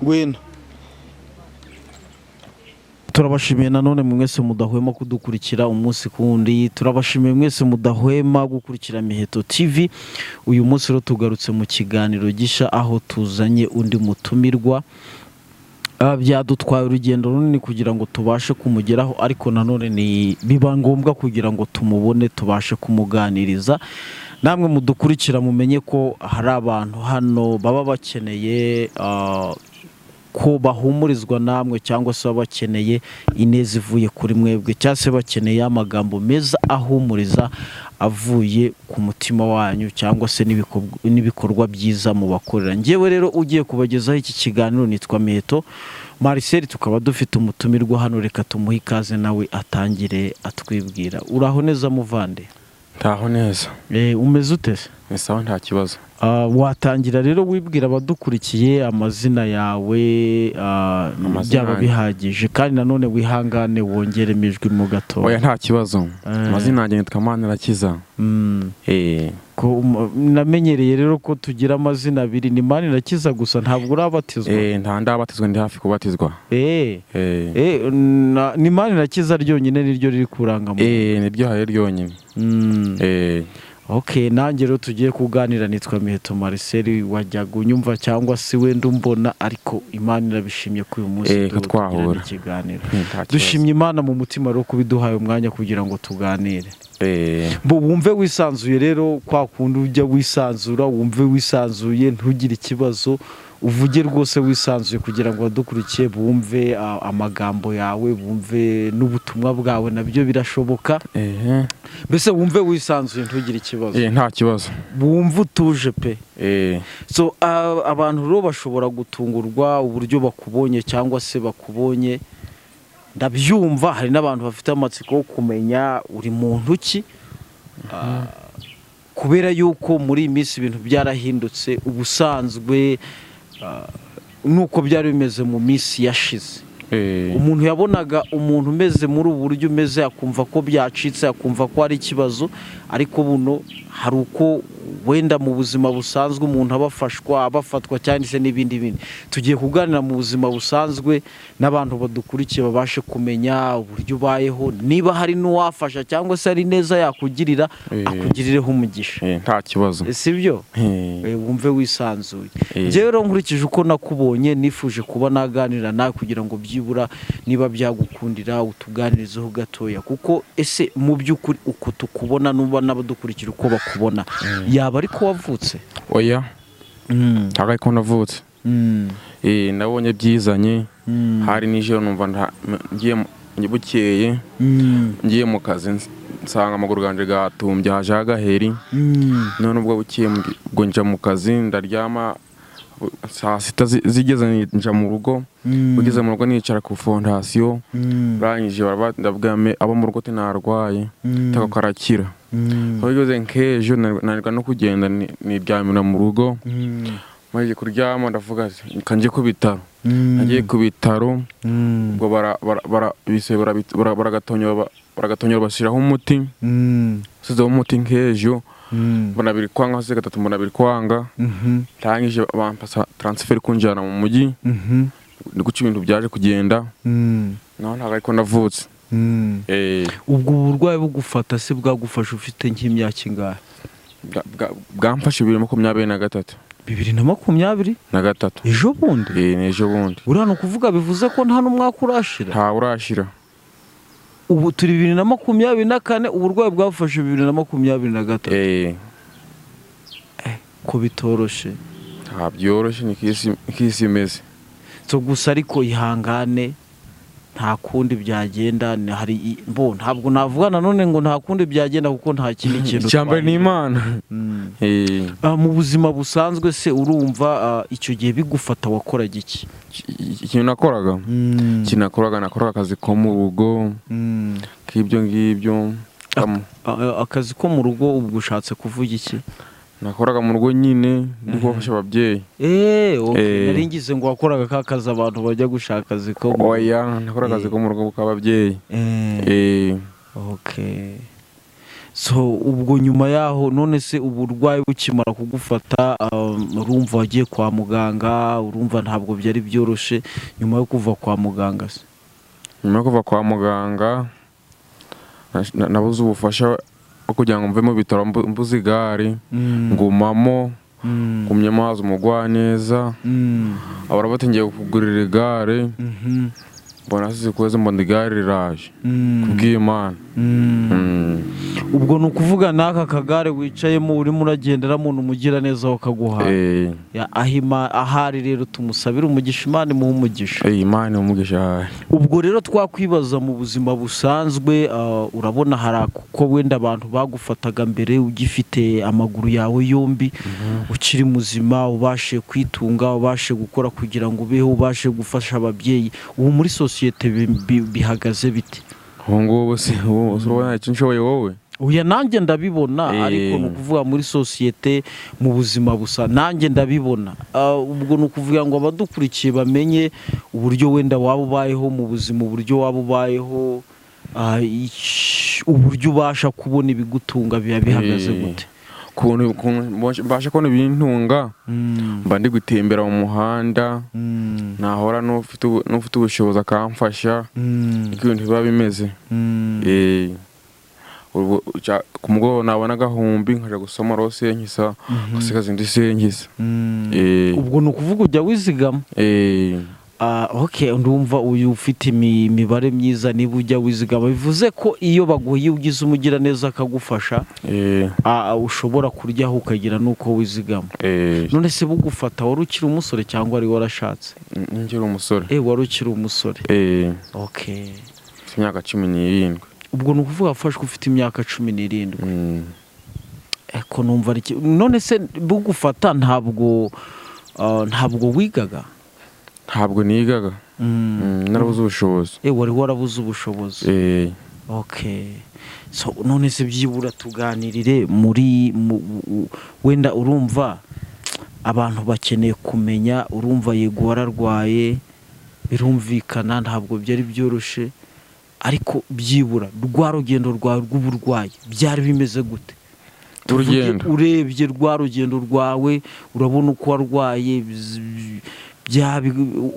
Ngwino. Turabashimiye nanone mwese mudahwema kudukurikira umunsi ku wundi. Turabashimiye mwese mudahwema gukurikira Miheto TV. Uyu munsi rero tugarutse mu kiganiro gishya, aho tuzanye undi mutumirwa. Byadutwaye urugendo runini kugira ngo tubashe kumugeraho, ariko nanone ni biba ngombwa kugira ngo tumubone, tubashe kumuganiriza. Namwe mudukurikira, mumenye ko hari abantu hano baba bakeneye ko bahumurizwa namwe, cyangwa se baba bakeneye ineza ivuye kuri mwebwe, cyangwa se bakeneye amagambo meza ahumuriza avuye ku mutima wanyu, cyangwa se n'ibikorwa byiza mubakorera. Ngewe rero ugiye kubagezaho iki kiganiro nitwa Miheto Marcel, tukaba dufite umutumirwa hano. Reka tumuhe ikaze nawe atangire atwibwira. Uraho neza, muvande? Ntaho neza. Umeze ute se? Ni sawa, nta kibazo. Watangira rero wibwira abadukurikiye amazina yawe, Amazina byaba yanjye. bihagije, kandi nanone wihangane wongeremo ijwi mu gatoya. Oya, nta kibazo. Amazina yanjye nitwa Manirakiza. Ko namenyereye rero ko tugira amazina abiri, ni Manirakiza gusa, ntabwo urabatizwa? Nta ndabatizwa, ndi hafi kubatizwa. Ni Manirakiza ryonyine niryo riri kuranga mu Niryo hari ryonyine. Ok, nanjye rero tugiye kuganira nitwa Miheto Marcel, wajyaga unyumva cyangwa se wenda umbona, ariko Imana irabishimye ko uyu munsi Ko tugirana twahura. ikiganiro. Nta kibazo. Dushimye Imana mu mutima rero kuba iduhaye umwanya kugira ngo tuganire. Bo wumve wisanzuye rero, kwa kundi ujya wisanzura, wumve wisanzuye, ntugire ikibazo, uvuge rwose wisanzuye kugira ngo abadukurikiye bumve amagambo yawe, bumve n'ubutumwa bwawe, nabyo birashoboka. Mbese wumve wisanzuye, ntugire ikibazo. Nta kibazo. Wumve utuje pe. So abantu rero bashobora gutungurwa uburyo bakubonye cyangwa se bakubonye, ndabyumva. Hari n'abantu bafite amatsiko yo kumenya uri muntu ki, kubera yuko muri iyi minsi ibintu byarahindutse. Ubusanzwe nuko byari bimeze mu minsi yashize, umuntu yabonaga umuntu umeze muri ubu buryo umeze, akumva ko byacitse, akumva ko hari ikibazo. Ariko buno hari uko wenda mu buzima busanzwe umuntu aba afashwa, aba afatwa, cyangwa se n'ibindi bindi. Tugiye kuganira mu buzima busanzwe n'abantu badukurikiye, babashe kumenya uburyo ubayeho, niba hari n'uwafasha cyangwa se hari neza yakugirira, akugirireho umugisha. Nta kibazo. Si byo? Wumve wisanzuye. Njyewe rero nkurikije uko nakubonye, nifuje kuba naganira nawe kugira ngo byibura niba byagukundira utuganirizeho gatoya, kuko ese mu by'ukuri uko tukubona, nuba n'abadukurikira uko bakubona, yaba ariko wavutse? Oya, ntabwo ariko navutse. Nabonye byizanye, hari nijoro, numva ngiye bukeye ngiye mu kazi, nsanga amaguru ganjye gatumbye, hajeho agaheri. None ubwo bukeye ubwo nja mu kazi, ndaryama, saa sita zigeze nja mu rugo. Ugeze mu rugo nicara ku fondasiyo, barangije ndabwira abo mu rugo ati narwaye, tako karakira. Aho bigeze nk'ejo nanirwa no kugenda, niryamira mu rugo. Maze kuryama ndavuga ati reka njye ku bitaro. Nagiye ku bitaro, ubwo ibisebe baragatonyora, bashyiraho umuti. Basizeho umuti nk'ejo mbona biri kwanga, hasi gatatu mbona biri kwanga. Ndangije bampasa transfert kunjyana mu mujyi, ni guca ibintu byaje kugenda. Naho ntabwo ariko navutse. Ubwo burwayi bugufata se bwagufasha ufite nk'imyaka ingahe? Bwamfashe 2023. 2020? Na gatatu. Ejo bundi? Ni ejo bundi. Uriya ni ukuvuga bivuze ko nta n'umwaka urashira? Ntawe urashira. Ubu turi 2024, uburwayi bwafashe 2023. Ko bitoroshe. Nta byoroshye, ni kisi imeze. So gusa ariko ihangane, nta kundi byagenda. Hari bo ntabwo navuga nanone ngo nta kundi byagenda, kuko nta kindi kintu Icya mbere ni twahindura. Imana. Mu buzima busanzwe se urumva, icyo gihe bigufata wakoraga iki? Ikintu nakoraga, nakoraga akazi ko mu rugo, k'ibyo ngibyo. Akazi ko mu rugo, ubwo ushatse kuvuga iki? Nakoraga mu rugo nyine, ndi kubafasha ababyeyi. Okay. Nari ngize ngo wakoraga ka kazi abantu bajya gushaka akazi ko mu Oya, nakoraga akazi ko mu rugo k'ababyeyi. Okay. So ubwo nyuma yaho, none se uburwayi bukimara kugufata, urumva wagiye kwa muganga, urumva ntabwo byari byoroshye. Nyuma yo kuva kwa muganga se? Nyuma yo kuva kwa muganga, nabuze ubufasha bwo kugira ngo mve mu bitaro, mbuze igare, ngumamo. Ngumyemo, haza umugwaneza, abara bati: "Ngiye kukugurira igare." Mbona hasize ukwezi, mbona igare riraje, kubw'Imana. Ubwo ni ukuvuga n'aka kagare wicayemo urimo uragenderamo ni umugiraneza wakaguhaye? Eh. Ya, ahari rero tumusabire umugisha, Imana imuhe umugisha. Eh, Imana umugisha. Ubwo rero twakwibaza mu buzima busanzwe, urabona hari uko wenda abantu bagufataga mbere ugifite amaguru yawe yombi, ukiri muzima, ubashe kwitunga, ubashe gukora kugira ngo ubeho, ubashe gufasha ababyeyi. Ubu muri sosiyete bihagaze bite? Ubu ngubu se, ubu urabona icyo nshoboye wowe? Oya, nanjye ndabibona. Ariko ni ukuvuga muri sosiyete, mu buzima busa, nanjye ndabibona. Ubwo ni ukuvuga ngo abadukurikiye bamenye uburyo wenda waba ubayeho mu buzima, uburyo waba ubayeho, uburyo ubasha kubona ibigutunga biba bihagaze gute? Ukuntu mbasha kubona ibintunga, mba ndi gutembera mu muhanda, nahora n'ufite ubushobozi akamfasha, niko ibintu biba bimeze. Ku mugoroba nabona agahumbi nkaja gusoma rose nkisa, ngasigaza indi senkisa. Ubwo ni ukuvuga ujya wizigama? Eh. Okay, ndumva uyu ufite imibare myiza. Niba ujya wizigama, bivuze ko iyo baguha, iyo ugize umugiraneza akagufasha, ushobora kuryaho ukagira n'uko wizigama. Eh. None se bugufata wari ukiri umusore cyangwa wari warashatse? Nkiri umusore. Wari ukiri umusore? Eh. Okay. Mfite imyaka 17. Ubwo ni ukuvuga wafashwe ufite imyaka 17? Eko numva ari none se bugufata ntabwo wigaga? Ntabwo nigaga. Narabuze ubushobozi. Wari warabuze ubushobozi? Eh. Okay, so none se byibura tuganirire muri wenda urumva abantu bakeneye kumenya. Urumva yego wararwaye, birumvikana, ntabwo byari byoroshye, ariko byibura rwa rugendo rwawe rw'uburwayi byari bimeze gute? Tuvuge Urugendo. urebye rwa rugendo rwawe, urabona uko warwaye,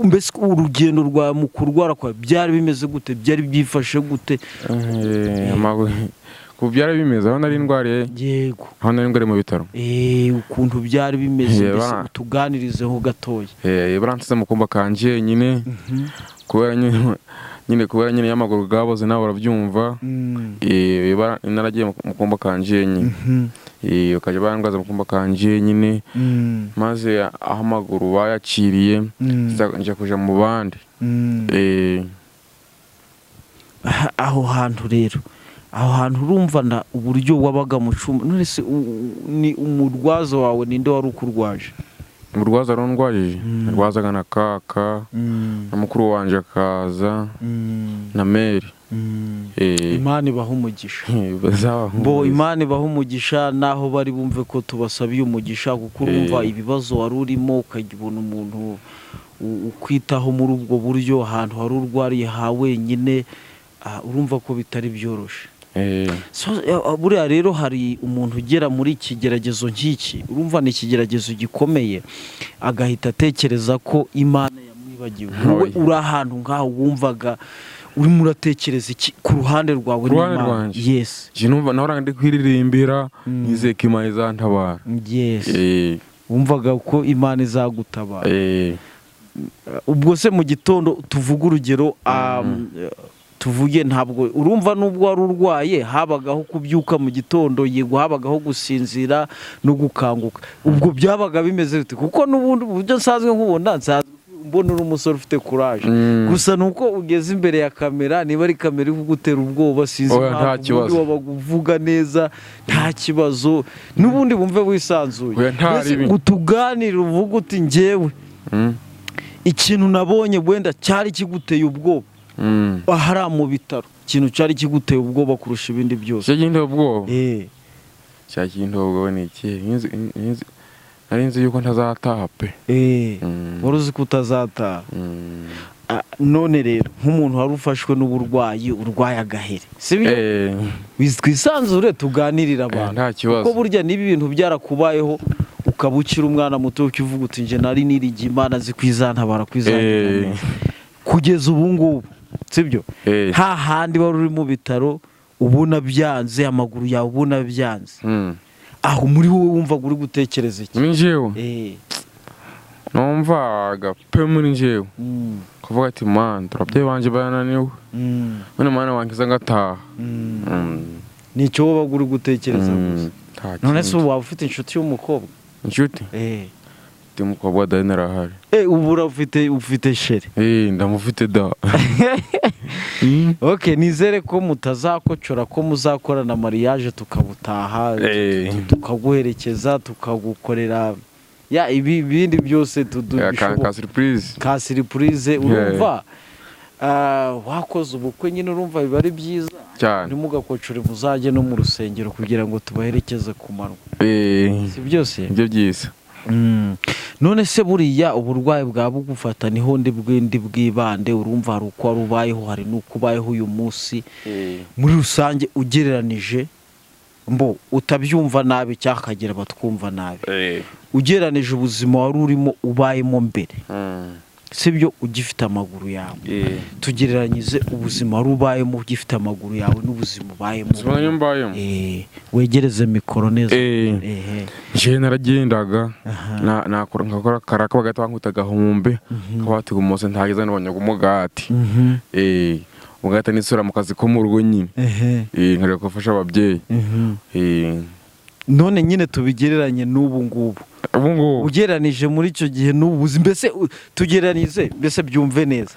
mbese urugendo rwawe mu kurwara kwawe byari bimeze gute, byari byifashe gute? Ku byari bimeze aho nari ndwariye? Yego. Aho nari ndwariye mu bitaro? Ukuntu byari bimeze, mbese utuganirizeho gatoya. Baransize mu kumba kanje nyine, kubera nyine y'amaguru gaboze, nawe urabyumva. Naragiye mu kumba kanje nyine, bakajya bandwaza mu kumba kanje nyine, maze aho amaguru bayakiriye, njya kuja mu bandi. Aho hantu rero, aho hantu urumva na uburyo wabaga mu cyumba. None se ni umurwaza wawe, ninde wari ukurwaje? Umurwaza arondwajije, arwazaga na kaka na mukuru wanje akaza na meri. Imana ibaha umugisha. Bazaba. Bo Imana ibaha umugisha naho bari, bumve ko tubasabiye umugisha, kuko urumva ibibazo wari urimo, ukajya ubona umuntu ukwitaho muri ubwo buryo ahantu wari urwariye ha wenyine, urumva ko bitari byoroshye. So, buriya rero hari umuntu ugera muri iki kigeragezo nk'iki, urumva ni ikigeragezo gikomeye, agahita atekereza ko Imana yamwibagiwe. Wowe Oya. uri ahantu nk'aho, wumvaga urimo uratekereza iki ku ruhande rwawe Ku ruhande n'Imana? rwanjye? Yes. Njye numva nahoraga ndi kwiririmbira, nizeye ko Imana izantabara. Wumvaga ko Imana izagutabara? Eh. Ubwo se mu gitondo, tuvuge urugero, tuvuge ntabwo urumva nubwo wari urwaye, habagaho kubyuka mu gitondo, yego habagaho gusinzira no gukanguka, ubwo byabaga bimeze bite? Kuko n'ubundi uburyo nsanzwe nkubona, nsanzwe mbona uri umusore ufite courage. Gusa ni uko ugeze imbere ya kamera, niba ari kamera iri kugutera ubwoba, sinzi Oya, nta impamvu. kibazo. Ubundi wabaga uvuga neza, nta kibazo, n'ubundi bumve wisanzuye. Oya, nta Mbese ribi. utuganire, uvuge uti: "Njyewe ikintu nabonye wenda cyari kiguteye ubwoba hariya mu bitaro, ikintu cyari kiguteye ubwoba kurusha ibindi byose." Cya kinteye ubwoba? Eh. Cya kinteye ubwoba ni ikihe? Nari nzi yuko ntazataha pe. Wari uzi ko utazataha? Ah, none rero nk'umuntu wari ufashwe n'uburwayi, urwaye agaheri, sibyo? Eh. Twisanzure tuganirire abantu, Nta kibazo. kuko burya niba ibintu byarakubayeho ukaba ukiri umwana muto, ukivuga uti: "Njye nari niringiye Imana, nzi kwizantabara, kwizangira neza." Kugeza ubu ngubu, sibyo? Eh. Ha handi wari uri mu bitaro ubona byanze, amaguru yawe ubona byanze, aho muri wowe wumvaga uri gutekereza iki? Muri njyewe, numvaga pe muri njyewe kuvuga ati: "Man, ababyeyi banjye barananiwe, none Mana wankiza ngataha." Nicyo wabaga uri gutekereza gusa? Nta None se kindi. ubu waba ufite inshuti y'umukobwa? Inshuti? Eh. Ndi umukobwa dani arahari. Eh, ubu ufite chérie? Eh, ndamufite da. Okay, nizere ko mutazakocora, ko muzakorana mariage tukabutaha, tukaguherekeza, tukagukorera ya ibi ibindi byose Ka ka surprise. Ka surprise. Urumva, wakoze ubukwe nyine, urumva biba ari byiza. Cyane. Ntimugakocore, muzajye no mu rusengero kugira ngo tubaherekeze ku manywa. Si byose? Nibyo byiza. None se buriya uburwayi bwa bugufata niho ndi bwindi bwibande, urumva hari uko wari ubayeho, hari n'uko ubayeho uyu munsi muri rusange, ugereranije, mbo utabyumva nabi cyangwa hakagira abatwumva nabi, ugereranije ubuzima wari urimo ubayemo mbere, sibyo, ugifite amaguru yawe, tugereranyize ubuzima wari ubayemo ugifite amaguru yawe n'ubuzima ubayemo. Ubuzima nari mbayemo? Eh, wegereze mikoro neza. Ehe. Njyewe naragendaga, nakora nkakora karaka, bagahita bankubita agahumbi, kabatiga umunsi ntageze n'abanyaga umugati. Eh, ugahita nisubira mu kazi ko mu rugo nyine. Eh, nkareba gufasha ababyeyi. Eh. None nyine tubigereranye n'ubu ngubu. Ubu ngubu? Ugereranije muri icyo gihe n'ubu buzima, mbese tugereranyije, mbese byumve neza.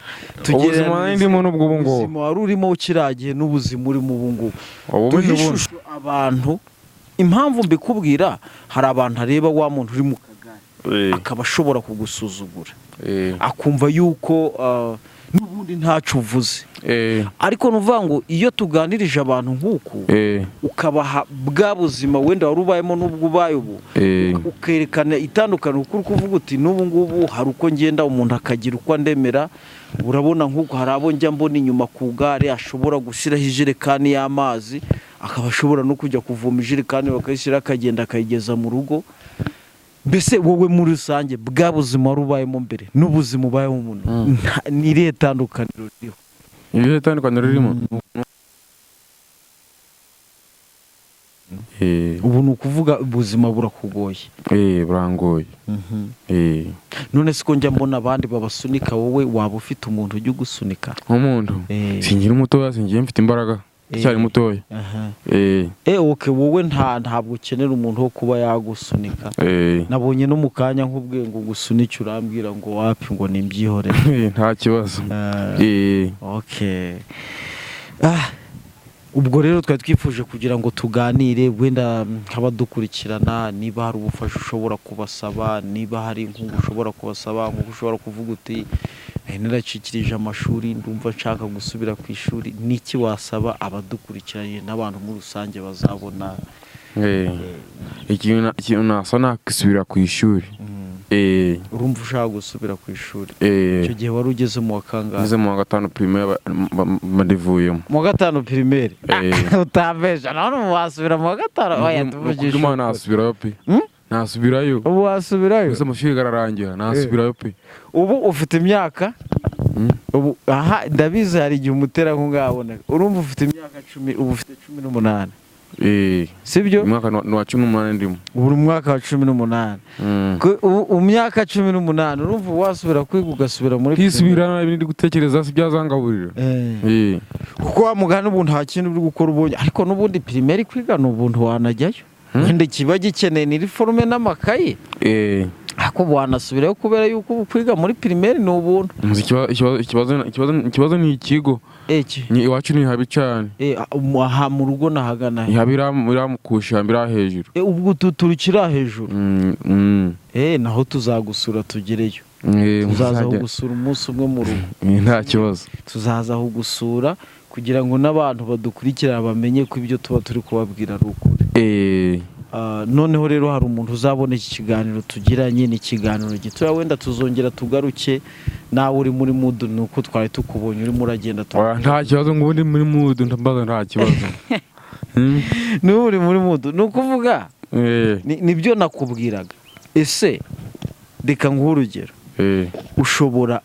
Ubuzima nari ndimo n'ubwo ubu ngubu. Ubuzima wari urimo kiriya gihe n'ubuzima urimo ubu ngubu. Ubu Duhe bundi bundi. ishusho abantu. Impamvu mbikubwira, hari abantu areba wa muntu uri mu kagare, akaba ashobora kugusuzugura, akumva yuko n'ubundi ntacyo uvuze. Ariko ni ukuvuga ngo iyo tuganirije abantu nk'uku, ukabaha bwa buzima wenda wari ubayemo n'ubwo ubaye ubu, ukerekana itandukaniro, kuko uri kuvuga uti: "N'ubu ngubu hari uko ngenda umuntu akagira uko andemera." Urabona nk'uko hari abo njya mbona inyuma ku gare, ashobora gushyiraho ijerekani y'amazi, akaba ashobora no kujya kuvoma ijerekani bakayishyiraho, akagenda akayigeza mu rugo. Mbese wowe muri rusange, bwa buzima wari ubayemo mbere n'ubuzima ubayemo umuntu, ni irihe tandukaniro ririho? Irihe tandukaniro ririmo? Ubu ni ukuvuga ubuzima burakugoye? Eh, burangoye. None se ko njya mbona abandi babasunika, wowe waba ufite umuntu ujya ugusunika? Nk'umuntu? Singira umutoya, singiye, mfite imbaraga, ndacyari mutoya. Eh, okay, wowe ntabwo ukenera umuntu wo kuba yagusunika. Nabonye no mu kanya nk'ubwiye ngo gusunike, urambwira ngo wapi, ngo nimbyihorere. Nta kibazo. Okay. Ah, ubwo rero twari twifuje kugira ngo tuganire, wenda nk'abadukurikirana, niba hari ubufasha ushobora kubasaba, niba hari inkunga ushobora kubasaba, nk'uko ushobora kuvuga uti: "Naracikirije amashuri, ndumva nshaka gusubira ku ishuri." Niki wasaba abadukurikiranye n'abantu muri rusange bazabona? Ikintu nasa, nakisubira ku ishuri. Urumva ushaka gusubira ku ishuri? Eh. Icyo gihe wari ugeze mu wa kangahe? Ngeze mu wa gatanu primaire, ndivuyemo. Mu wa gatanu primaire? Eh. Utambesha, none ubu wasubira mu wa gatanu? Oya, tuvugishe Imana, ukuri. nasubirayo pe. Hmm? Nasubirayo. Ubu wasubirayo? Gusa amashuri ararangira, nasubirayo pe. Ubu ufite imyaka? Ubu aha ndabizi hari igihe umuterankunga yaboneka. Urumva ufite imyaka 10, ubu ufite 18? Eh. Sibyo? Umwaka ni wa 18 ndimo. Ubu uri mu mwaka wa 18. Ubu mu myaka 18 urumva wasubira kwiga, ugasubira muri Kwisubira, ibindi ndi gutekereza si byazangaburira. Eh. Eh. Kuko wa mugani ubu nta kintu uri gukora ubonye, ariko n'ubundi primaire kwiga ni ubuntu, wanajyayo. Wenda kiba gikeneye ni iniforume n'amakayi. Ariko wanasubirayo kubera yuko ubu kwiga muri primaire ni ubuntu. Muzi ikibazo ni ikigo. Iki? Ni iwacu ni habi cyane. Eh, aha mu rugo nahagana he? Ni habi, iramukusha ira hejuru. Eh, ubwo turukira hejuru? Mm. Eh, naho tuzagusura tugereyo. Eh, Tuzaza muzajya- kugusura umunsi umwe mu rugo. Eh, nta kibazo. Tuzaza kugusura kugira ngo n'abantu badukurikira bamenye ko ibyo tuba turi kubabwira ari ukuri. Noneho rero hari umuntu uzabona iki kiganiro tugiranye, ni ikiganiro gitoya, wenda tuzongera tugaruke nawe uri muri mood, ni uko twari tukubonye urimo uragenda Oya, nta kibazo, ngo ubundi muri mood ndambaza, nta kibazo. Niba uri muri mood, ni ukuvuga nibyo nakubwiraga. Ese reka nguhe urugero, ushobora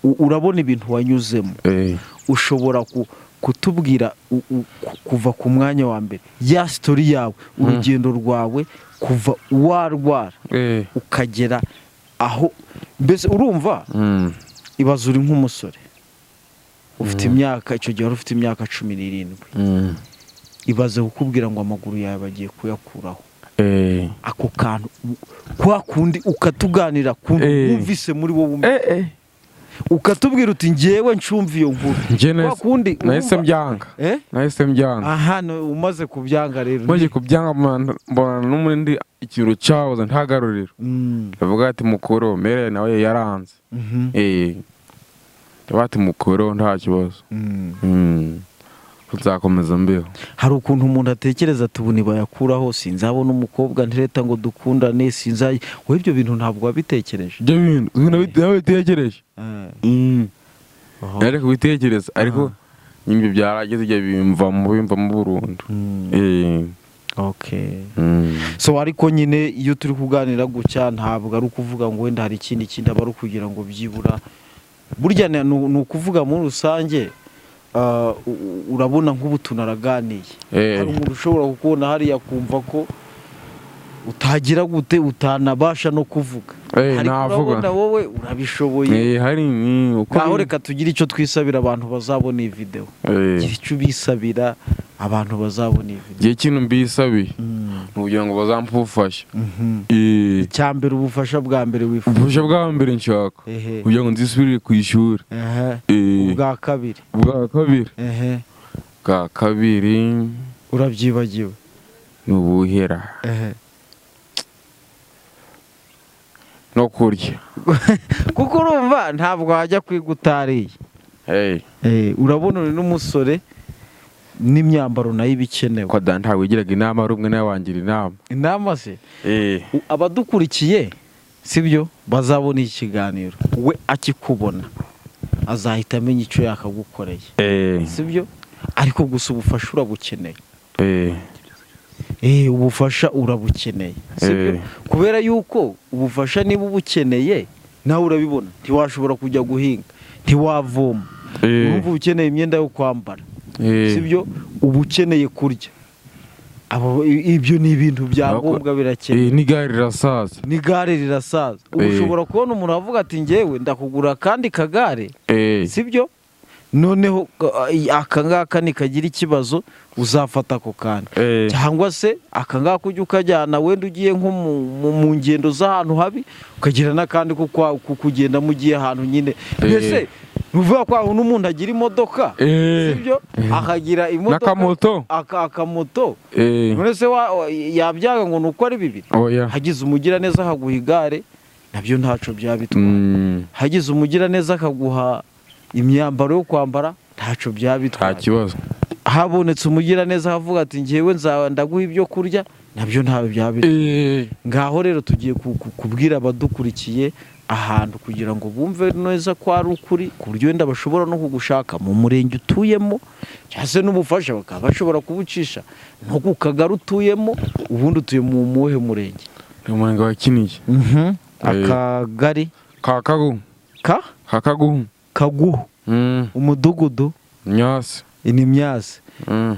urabona ibintu wanyuzemo, ushobora kutubwira kuva ku mwanya wa mbere ya story yawe, urugendo rwawe kuva warwara ukagera aho, mbese urumva, ibaze uri nk'umusore ufite imyaka, icyo gihe wari ufite imyaka 17, ibaze kukubwira ngo amaguru yawe bagiye kuyakuraho. Ako kantu kwa kundi ukatuganira kuntu wumvise muri wowe umwe, ukatubwira uti ngewe ncumva iyo nkuru Njye kwa kundi nahise urumva- mbyanga. Eh? Nahise mbyanga. Aha, umaze kubyanga rero? Maze kubyanga, mbona n'umundi ikintu cyabuze ntagaruriro. Ndavuga ati mukuru mere nawe yaranze. Ndavuga ati mukuru nta kibazo. Nzakomeza mbeho. Hari ukuntu umuntu atekereza ati ubu nibayakuraho sinzabona umukobwa ntireta ngo dukundane, sinzayi. Wowe ibyo bintu ntabwo wabitekereje? Ibyo bintu nabitekereje. Nari kubitekereza, ariko nyine byarageze igihe bimvamo burundu. Okay. So ariko nyine iyo turi kuganira gutya, ntabwo ari ukuvuga ngo wenda hari ikindi kindi, aba ari ukugira ngo byibura burya ni ukuvuga muri rusange, urabona nk'ubu tunaraganiye, hari umuntu ushobora kukubona hariya akumva ko utagira gute, utanabasha no kuvuga, ariko Navuga. urabona wowe urabishoboye. Hari uko Ngaho reka tugire icyo twisabira abantu bazabona iyi videwo. Gira icyo ubisabira abantu bazabona iyi videwo. Igihe kintu mbisabiye ni ukugira ngo bazampe ubufasha. Icya mbere, ubufasha bwa mbere wifuza? Ubufasha bwa mbere nshaka kugira ngo nzisubirire ku ishuri. Ubwa kabiri? Ubwa kabiri, bwa kabiri Urabyibagiwe? Ni ubuhera no kurya. Kuko urumva ntabwo wajya kwiga utariye. Urabona uri n'umusore, n'imyambaro nayo iba ikenewe. Ko da ntabwo wigiraga inama, ari umwe nawe wangira inama. Inama se? Abadukurikiye sibyo bazabona iki kiganiro, we akikubona azahita amenya icyo yakagukoreye. Sibyo, ariko gusa ubufasha urabukeneye. Ubufasha urabukeneye, sibyo? Kubera yuko ubufasha niba ubukeneye, nawe urabibona, ntiwashobora kujya guhinga, ntiwavoma. Urumva uba ukeneye imyenda yo kwambara, sibyo? Uba ukeneye kurya. Ibyo ni ibintu bya ngombwa, birakenewe. N'igare rirasaza. N'igare rirasaza. Ubu ushobora kubona umuntu avuga ati ngewe ndakugura akandi kagare, sibyo? Noneho aka ngaka nikagira ikibazo uzafata ako kandi, cyangwa se aka ngaka ujya ukajyana wenda ugiye nko mu ngendo z'ahantu habi, ukagira n'akandi ko kugendamo ugiye ahantu nyine. Mbese ni ukuvuga ko aho n'umuntu agira imodoka, sibyo? Akagira imodoka N'akamoto. Akamoto. None se yabyaga ngo ni uko ari bibiri? Oya. Hagize umugiraneza akaguha igare, nabyo ntaco byaba bitwaye. Hagize umugiraneza akaguha imyambaro yo kwambara, ntaco byaba Nta bitwaye. kibazo. Habonetse umugiraneza akavuga ati ngewe nzaba ndaguha ibyo kurya, nabyo ntawe byaba bitwaye. Ngaho rero tugiye kubwira abadukurikiye ahantu kugira ngo bumve neza ko ari ukuri, ku buryo wenda bashobora no kugushaka mu murenge utuyemo, cyangwa se n'ubufasha bakaba bashobora kubucisha no ku kagari utuyemo. Ubundi utuye mu muhe murenge? Ni umurenge wa Kinigi. Akagari? Ka Kaguhu. Ka? Ka Kaguhu. Kaguhu. Umudugudu? Myasi. Ni Myasi.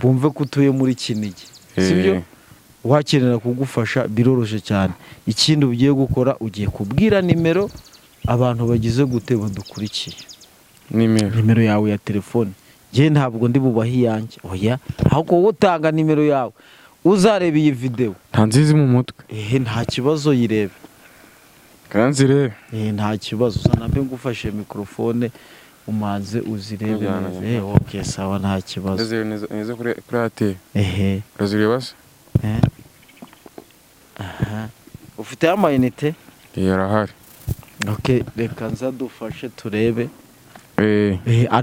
Bumve ko utuye muri Kinigi, sibyo? Wakenera kugufasha biroroshye cyane. Ikindi ugiye gukora, ugiye kubwira nimero abantu bagize gute badukurikiye. Nimero? Nimero yawe ya telefone. Njye ntabwo ndi bubahe iyanjye, oya, ahubwo wowe utanga nimero yawe uzareba iyi videwo. Nta nzizi mu mutwe. Ehe, nta kibazo, yirebe. Kandi rebe. Ehe, nta kibazo, uzana mbe ngufashe mikorofone umanze uzirebe Njyana, neza. njyana. Okay, sawa, nta kibazo. Neza kuri ATM. Ehe. Urazireba se? Aha, ufite amayinite? Arahari. Okay, reka nza dufashe turebe.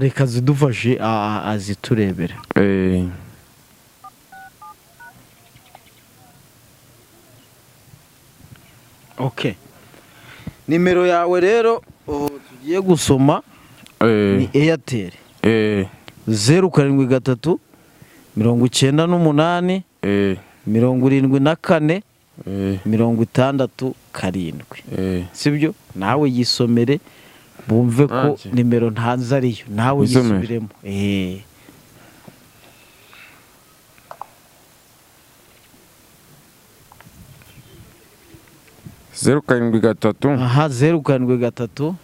Reka zidufashe aziturebere. Okay, nimero yawe rero, oh, tugiye gusoma ni Airtel, 073 98 74 67. Sibyo? Nawe yisomere bumve ko Nanjye. nimero ntanze ariyo. Nawe Yisomere. yisubiremo. 073. Aha, 073.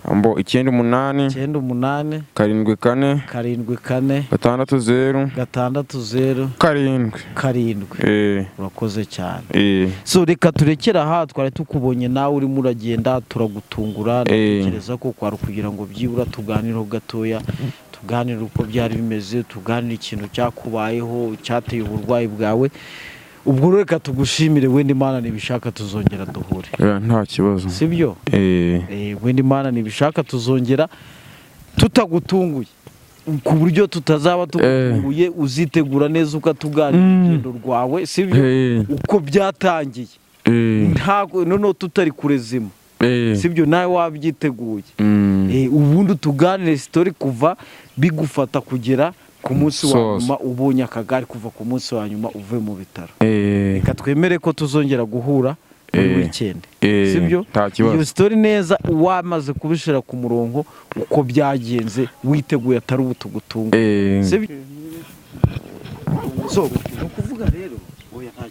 Ambo 98. 98. 74. 74. 60. 60. 7. 7. Urakoze cyane. So reka turekere aha. Twari tukubonye nawe urimo uragenda, turagutungura. Ndatekereza ko kwari ukugira ngo byibura tuganireho gatoya, tuganire uko byari bimeze, tuganire ikintu cyakubayeho cyateye uburwayi bwawe. Ubwo rero reka tugushimire. Wenda Imana nibishaka tuzongera duhure. Nta kibazo. Sibyo? Wenda Imana nibishaka tuzongera tutagutunguye, ku buryo tutazaba tugutunguye. Uzitegura neza ukatuganira urugendo rwawe, sibyo? Uko byatangiye, ntabwo noneho tutari kurezima, sibyo? Nawe wabyiteguye. Ubundi tuganire story kuva bigufata kugera ku munsi wa Soza. nyuma ubonye akagare, kuva ku munsi wa nyuma uvuye mu bitaro. Reka twemere ko tuzongera guhura muri weekend, sibyo? Nta kibazo. Iyo story neza wamaze kubishyira ku murongo uko byagenze, witeguye, atari ubu tugutunga, sibyo? So ni ukuvuga rero, oya, nta